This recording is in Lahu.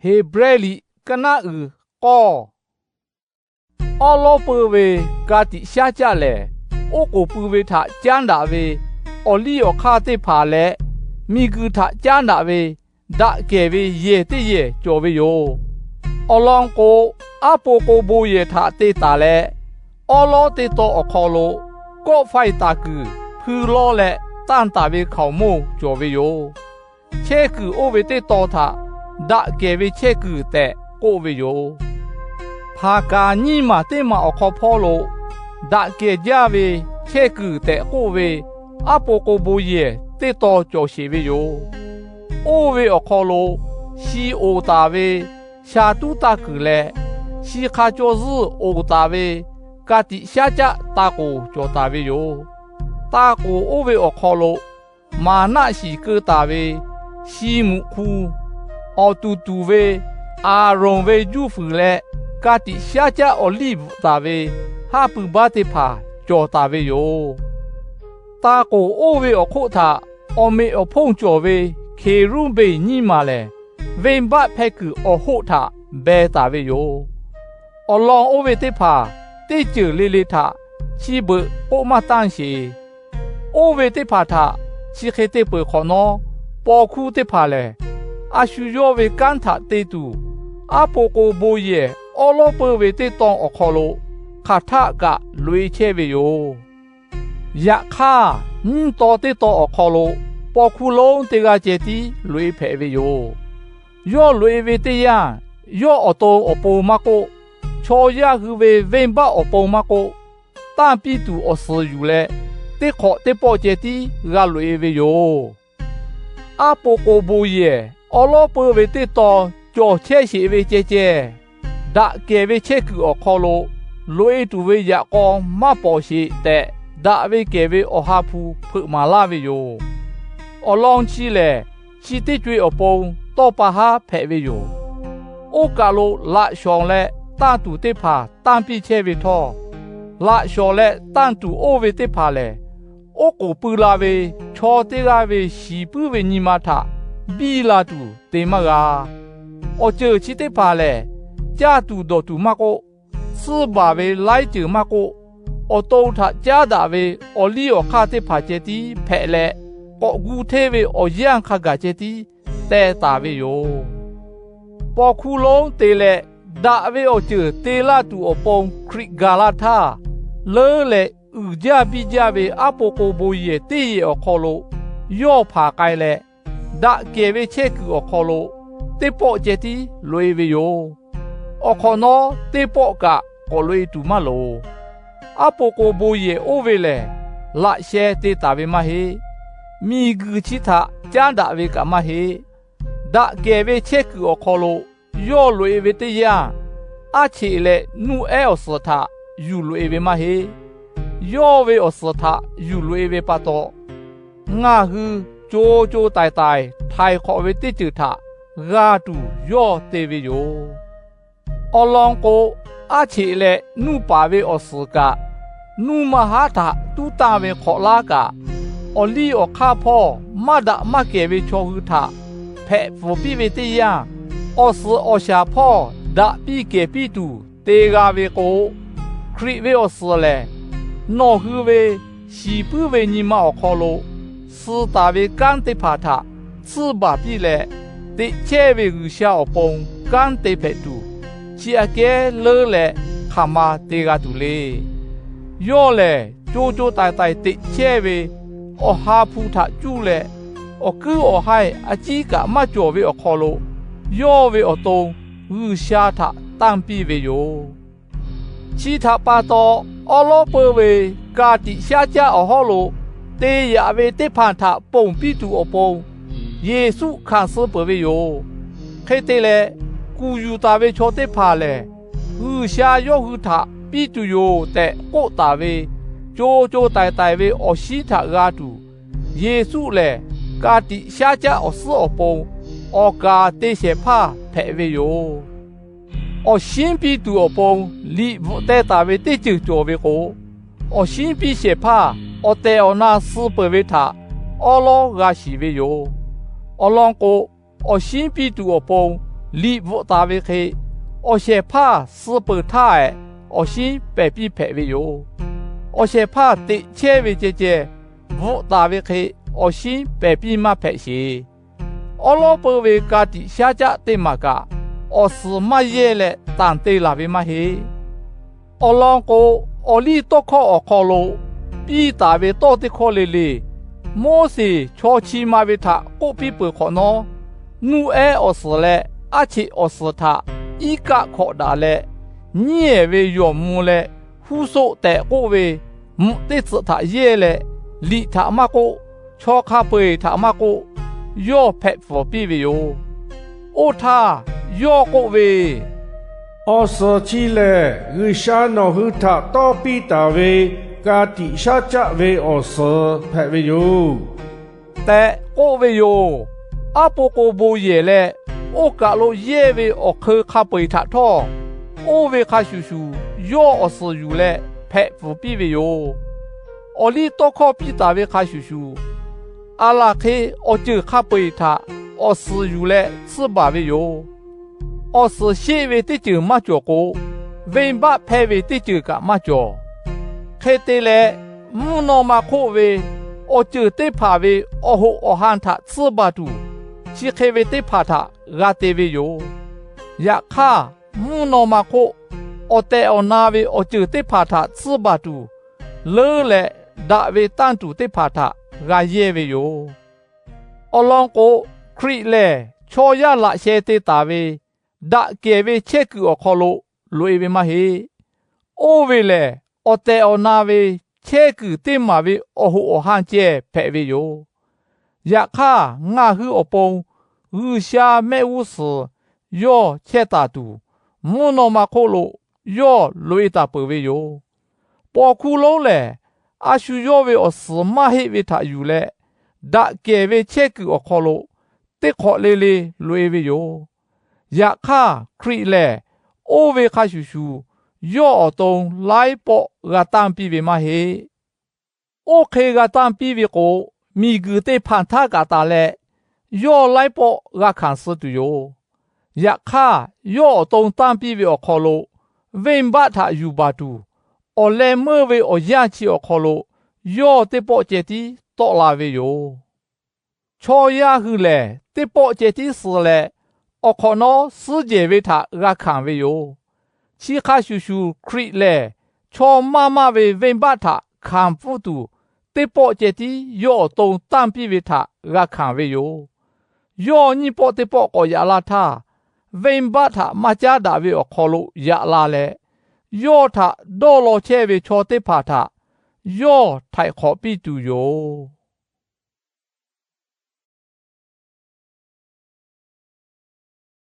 Heˍbrehˇ liꞈ kaˇ naˆ uiˍ k'awˇ. Awˉ lawˉ peuˇ ve ka tiꞈ shaˉ caˆ lehˬ, oˉ k'oˍ pui ve htaꞈ caˉ daꞈ ve awˬ liˇ awˬ hk'aˇ teˇ hpaˍ leh, miˬguiˬ htaꞈ caˉ daꞈ ve daꞈ kehˬ ve yehˬ teˇ yehˬ cawˬ ve yoˬ. Awˬ lawn k'o, aˉ po k'o bon yehˬ htaꞈ te taˍ leh, awˉ lawˉ teˇ taw awˬ hk'aw lo kawˆ faiˇ taˍ kuiˬ hpui lawˇ leh tanˇ taˍ ve hkaoˍmonˇ cawˬ ve yoˬ. Chehˇ kuiˬ oˇ ve teˇ taw htaꞈ daꞈ kehˬ ve chehˇ kuiˬ tehꞈ k'oˆ ve yoˬ. Hpaˍ kaˍ nyiˇ maˬ teˇ maˬ awˬ hk'aw hpawˇ lo daꞈ kehˬ jaˇ ve chehˇ kuiˬ tehꞈ k'oˆ ve aˉ po k'o bon yehˬ teˇ taw cawˬ sheˍ ve yoˬ. Oˇ ve awˬ hk'aw lo shi oˍ taˍ ve sha tuˉ taˇ kuiˬ leh, shi hk'a caw zuhˇ oˍ taˍ ve ka tiꞈ shaˉ caˆ taˇ k'oˍ cawˬ taˍ ve yoˬ. Taˇ k'oˍ oˇ ve awˬ hk'aw lo maˍ naˆ shiˍ keu taˍ ve shi muꞈ hk'u, awˬ tuˬ tuˬ ve Aˍronˍ ve juˇ fuiˍ leh, ka tiꞈ shaˉ caˆ awˬ liˇ bvuhꞈ taˍ ve haˉ pui baˆ teˇ hpaˍ cawˬ taˍ ve yoˬ. Taˇ k'oˍ oˇ ve awˬ hk'oˆ htaꞈ awˬ meꞈ awˬ hponˇ cawˬ ve Hkeˍruˉbeˍ nyiˇ maˬ lehˬ, venˇbaˆ hpehˇ kuiˬ awˬ hoˆ htaꞈ beh taˍ ve yoˬ. Awˬ lawn oˇ ve teˇ hpaˍ teˇ ceuˬ le le htaꞈ chi beuꞈ k'oˆ maˇ tanˇ sheˍ. Oˇ ve teˇ hpaˍ htaꞈ chi hk'e te peuˬ hk'awꞈ nawˉ, paw hkuˇ teˇ hpaˍ lehˬ, a shu yawˇ ve kanˉ htaꞈ te tuˬ, aˉ po k'o bon yehˬ awˉ lawˉ peuˇ ve teˇ taw awˬ hk'aw lo hk'aˬ htaˆ kaꞈ loꞈ-e chehˇ ve yoˬ. Yaꞈ hk'aˇ, nyiˇ taw teˇ taw awˬ hk'aw lo paw hkuˇ lonˉ teˇ g'aˇ ceh tiˉ loꞈ-e hpehꞈ ve yoˬ. Yawˇ loꞈ-e ve teˇ yanˇ, yawˇ awˬ to awˬ pon maˇ k'oˆ, chaw yaˇ hui ve venˇbaˆ awˬ pon maˇ k'oˆ, tanˇ piˇ tuˬ awˬ suhˍ yuˬ leh, teˇ hk'awꞈ teˇ pawˆ ceh tiˉ g'a loꞈ-e ve yoˬ. Aˉ po k'o bon yehˬ awˉ lawˉ peuˇ ve teˇ taw cawˬ chehˇ sheˍ ve ceh ceh, daꞈ kehˬ ve chehˇ kuiˬ awˬ hk'aw lo loꞈ-e tuˬ ve yaꞈ k'aw maˇ pawˍ sheˍ tehꞈ, daꞈ ve kehˬ ve Awˬ ha hpu hpeuꞈ maˍ laˇ ve yoˬ. Awˬ lawn chi lehˬ, chi teˇ co-e awˬ pon tawˇ pa haˉ hpehꞈ ve yoˬ. Oˇ kaˬ lo laꞈ shawnˍ leh tanˇ tuˬ teˇ hpaˍ tanˇ piˇ chehˇ ve htawˇ, laꞈ shawnˍ leh tanˇ tuˬ oˇ ve teˇ hpaˍ lehˬ, oˉ k'oˍ pui la ve chaw teˇ g'aˇ ve shiˍ puiˉ ve nyi ma htaꞈ biˇ la tuˬ te maˇ g'a. Awˬ ceuˬ chi teˇ hpaˍ lehˬ, caˇ tuˬ dawˬ tuˬ maˇ k'oˆ, tsuhˇ baˬ ve laiˉ ceuˬ maˇ k'oˆ, awˬ to htaꞈ caˉ daꞈ ve awˬ liˇ awˬ hk'aˇ teˇ hpaˍ ceh tiˉ hpehꞈ leh, k'awꞈ gu hteˇ ve awˬ yanˇ hk'a gaˬ ceh tiˉ teh taˍ ve yoˬ. Paw hkuˇ lonˉ te leh, daꞈ ve awˬ ceuˬ te laˇ tuˬ awˬ pon Hkriꞈ gaˬ la htaˇ, leuˉ leh uiˍ jaˇ biˇ jaˇ ve aˉ po k'o bon yehˬ teˇ yehˬ awˬ hk'aw lo yawˇ hpanˍ k'ai leh, daꞈ kehˬ ve chehˇ kuiˬ awˬ hk'aw lo teˇ pawˆ ceh tiˉ loꞈ-e ve yoˬ. Awˬ hk'awꞈ nawˉ teˇ pawˆ kaꞈ k'awꞈ loꞈ-e tuˬ maˇ loˍ. Aˉ po k'o bon yehˬ oˇ ve lehˬ, laꞈ sheh te taˍ ve maˇ heˆ. Miˬguiˬ chi htaꞈ caˉ daꞈ ve kaꞈ maˇ heˆ. Daꞈ kehˬ ve chehˇ kuiˬ awˬ hk'aw lo yawˇ loꞈ-e ve teˇ yanˇ, aˉ cheꞈ leh nuˇ ehˉ awˬ suhˍ htaꞈ yuˬ loꞈ-e ve maˇ heˆ. Yawˇ ve awˬ suhˍ htaꞈ yuˬ loꞈ-e ve pa taw, ngaˬ hui co co taiˍ taiˍ htaiˍ hk'awꞈ ve teˇ ceuˬ htaꞈ g'a tuˬ yawˇ te ve yoˬ. Awˬ lawn k'o, aˉ cheꞈ leh nuˇ paˍ ve awˬ suhˍ kaꞈ, nuˇ ma haˉ htaꞈ tuˉ tanˇ ve hk'awꞈ laˉ kaꞈ, awˬ liˇ awˬ hk'aˇ hpawˇ maˇ daꞈ maˇ kehˬ ve chaw hui htaꞈ hpehꞈ pfuhˍ piˇ ve teˇ yanˇ, awˬ suhˍ awˬ shaˍ hpawˇ daꞈ piˇ kehˬ piˇ tuˬ te g'a ve k'o, Hkriꞈ ve awˬ suhˍ lehˬ, nawˬ hui ve shiˍ puiˉ ve nyi ma awˬ hk'aw lo suh taˍ ve kanˉ teˇ hpaˍ htaꞈ tsuhˇ baˬ piˇ leh, teꞈ chehˇ ve G'uiˬsha awˬ pon kanˉ te hpehꞈ tuˬ, chi aꞈ kehˉ leuˉ leh hk'aˬ ma te g'a tuˬ le. Yawˇ lehˬ co co taiˍ taiˍ teꞈ chehˇ ve Awˬ ha hpu htaꞈ cuˇ leh, awˬ kuiˉ awˬ haiˇ a ciˉ kaꞈ maˇ cawˬ ve awˬ hk'aw lo, yawˇ ve awˬ to G'uiˬsha htaꞈ tanˇ piˇ ve yoˬ. Chi htaꞈ pa taw, awˉ lawˉ peuˇ ve ka tiꞈ shaˉ caˆ awˬ hawˉ lo te yaꞈ ve teˇ hpaˍ htaꞈ ponˬ piˇ tuˬ awˬ pon, Yeˍsuˆ hkanˍ suh peuˬ ve yoˬ. Hk'e te leh, kuˬ yuˬ taˍ ve chaw teˇ hpaˍ lehˬ, G'uiˬsha yawˇ hui htaꞈ piˇ tuˬ yoˬ tehꞈ k'oˆ taˍ ve, co co taiˍ taiˍ ve awˬ shinˉ htaꞈ g'a tuˬ, Yeˍsuˆ lehˬ ka tiꞈ shaˉ caˆ awˬ suhˉ awˬ pon awˬ kaˍ te shehˍ hpaˇ hpehꞈ ve yoˬ. Awˬ shinˉ piˇ tuˬ awˬ pon liꞈ bvuhꞈ teh taˍ ve teˇ ceuˬ cawˬ ve k'o, awˬ shinˉ piˇ shehˍ hpaˇ awˬ tehˬ awˬ na suh peuˬ ve htaꞈ awˉ lawˉ g'a shiˍ ve yoˬ. Awˬ lawn k'o, awˬ shinˉ piˇ tuˬ awˬ pon liꞈ bvuhꞈ taˍ ve hk'e, awˬ shehˍ hpaˇ suh peuˬ htaˇ ehˍ, awˬ shinˉ pehˬ piˇ hpehꞈ ve yoˬ. Awˬ shehˍ hpaˇ teꞈ chehˇ ve ceh ceh bvuhꞈ taˍ ve hk'e, awˬ shinˉ pehˬ piˇ maˇ hpehꞈ sheˍ. Awˉ lawˉ peu ve ka tiꞈ shaˉ caˆ teˇ maˬ kaꞈ, awˬ suhˍ maˇ yehˇ leh tanˬ te laˬ ve maˇ heˆ. Awˬ lawn k'o, awˬ liˇ tawˇ hkawˇ awˬ hk'aw lo piˇ taˍ ve tawˇ teˇ hkawˇ le le, Moˉseˍ chaw chi ma ve htaꞈ k'oˆ piˇ peuˬ hk'awꞈ nawˉ, nuˇ ehˉ awˬ suhˍ leh aˉ cheꞈ awˬ suhˍ htaꞈ iˉ kaˆ hkawꞈ daꞈ leh, nyiˉ ehˍ ve yawˬ mvuh leh huˉ soˆ tehꞈ k'oˆ ve mvuhꞈ teˇ tcuhꞈ htaꞈ yehˇ leh, liꞈ htaꞈ maˇ k'oˆ, chaw hk'a peu-eˬ htaꞈ maˇ k'oˆ, yawˇ hpehꞈ pfuhˍ piˇ ve yoˬ. Oˇ htaˇ yawˇ k'oˆ ve, Awˬ suhˍ chi lehˬ, G'uiˬsha nawˬ hui htaꞈ tawˇ piˇ taˍ ve ka tiꞈ shaˉ caˆ ve awˬ suhˍ hpehꞈ ve yoˬ, tehꞈ k'oˆ ve yoˬ. Aˉ po k'o bon yehˬ leh, oˇ kaˬ lo yehˇ ve awˬ hk'eun hk'a peu-eˬ htaꞈ htawˇ, oˇ ve hk'a shuˍ shuˍ yawˇ awˬ suhˍ yuˬ leh hpehꞈ pfuhˍ piˇ ve yoˬ. Awˬ liˇ tawˇ hkawˇ piˇ taˍ ve hk'a shuˍ shuˍ, aˬ laˬ hk'e awˬ ceuˬ hk'a peu-eˬ htaꞈ awˬ suhˍ yuˬ leh tsuhˇ baˬ ve yoˬ. Awˬ suhˍ sheˆ ve teˇ ceuˬ maˇ cawˬ k'o, venˇbaˆ hpehˇ ve teˇ ceuˬ kaꞈ maˇ cawˬ. Hk'e te leh, mvuhˇ naw ma hk'oˆ ve awˬ ceuˬ teˇ hpaˍ ve awˬ hoꞈ awˬ han htaꞈ tsuhˇ baˬ tuˬ, chi hk'e ve teˇ hpaˍ htaꞈ g'a te ve yoˬ. Yaꞈ hk'aˇ, mvuhˇ naw ma hk'oˆ awˬ tehˬ awˬ na ve awˬ ceuˬ teˇ hpaˍ htaꞈ tsuhˇ baˬ tuˬ, leuˉ leh daꞈ ve tanˇ tuˬ teˇ hpaˍ htaꞈ g'a yehˇ ve yoˬ. Awˬ lawn k'o, Hkriꞈ lehˬ chaw yaˇ laꞈ sheh te taˍ ve daꞈ kehˬ ve chehˇ kuiˬ awˬ hk'aw lo loꞈ-e ve maˇ heˆ. Oˇ ve lehˬ, awˬ tehˬ awˬ na ve chehˇ kuiˬ teˇ maˬ ve awˬ hoꞈ awˬ han ceh hpehꞈ ve yoˬ. Yaꞈ hk'aˇ, ngaˬ hui awˬ pon G'uiˬsha mehˆ g'uˇ suhˍ yawˇ chehˇ taˍ tuˬ, mvuhˇ naw ma hk'oˆ lo yawˇ loꞈ-e taˍ peuˬ ve yoˬ. Paw hkuˇ lonˉ lehˬ, a shu yawˇ ve awˬ suhˍ maˇ heˆ ve htaꞈ yuˬ leh, daꞈ kehˬ ve chehˇ kuiˬ awˬ hk'aw lo teˇ hk'awꞈ le le loꞈ-e ve yoˬ. Yaꞈ hk'aˇ, Hkriꞈ lehˬ oˇ ve hk'a shuˍ shuˍ, yawˇ awˬ to laiˉ pawˆ g'a tanˇ piˇ ve maˇ heˆ. Oˇ hk'e g'a tanˇ piˇ ve k'o, miˬguiˬ teˇ hpaˍ htaˇ kaꞈ taˍ leh, yawˇ laiˉ pawˆ g'a hkanˍ suh tuˬ yoˬ. Yaꞈ hk'aˇ, yawˇ awˬ to tanˇ piˇ ve awˬ hk'aw lo venˇbaˆ htaꞈ yuˬ baˬ tuˬ, awˬ leh meuˇ ve awˬ yanˇ chi awˬ hk'aw lo yawˇ teˇ pawˆ ceh tiˉ tawˆ la ve yoˬ. Chaw yaˇ hui lehˬ, teˇ pawˆ ceh tiˉ suh leh, awˬ hk'awꞈ nawˉ suhˉ jehˬ ve htaꞈ g'a hkanˍ ve yoˬ. Chi hk'a shuˍ shuˍ, Hkriꞈ lehˬ chaw maˇ maˇ ve venˇbaˆ htaꞈ hkanˍ pfuhˇ tuˬ, teˇ pawˆ ceh tiˉ yawˇ awˬ to tanˇ piˇ ve htaꞈ g'a hkanˍ ve yoˬ. Yawˇ nyiˇ pawˆ teˇ pawˆ k'awꞈ yaꞈ la htaˇ, venˇbaˆ htaꞈ maˇ caˉ daꞈ ve awˬ hk'aw lo yaꞈ la leh, yawˇ htaꞈ dawˇ law chehˇ ve chaw teˇ hpaˍ htaꞈ yawˇ htaiˍ hk'awꞈ piˇ tuˬ yoˬ.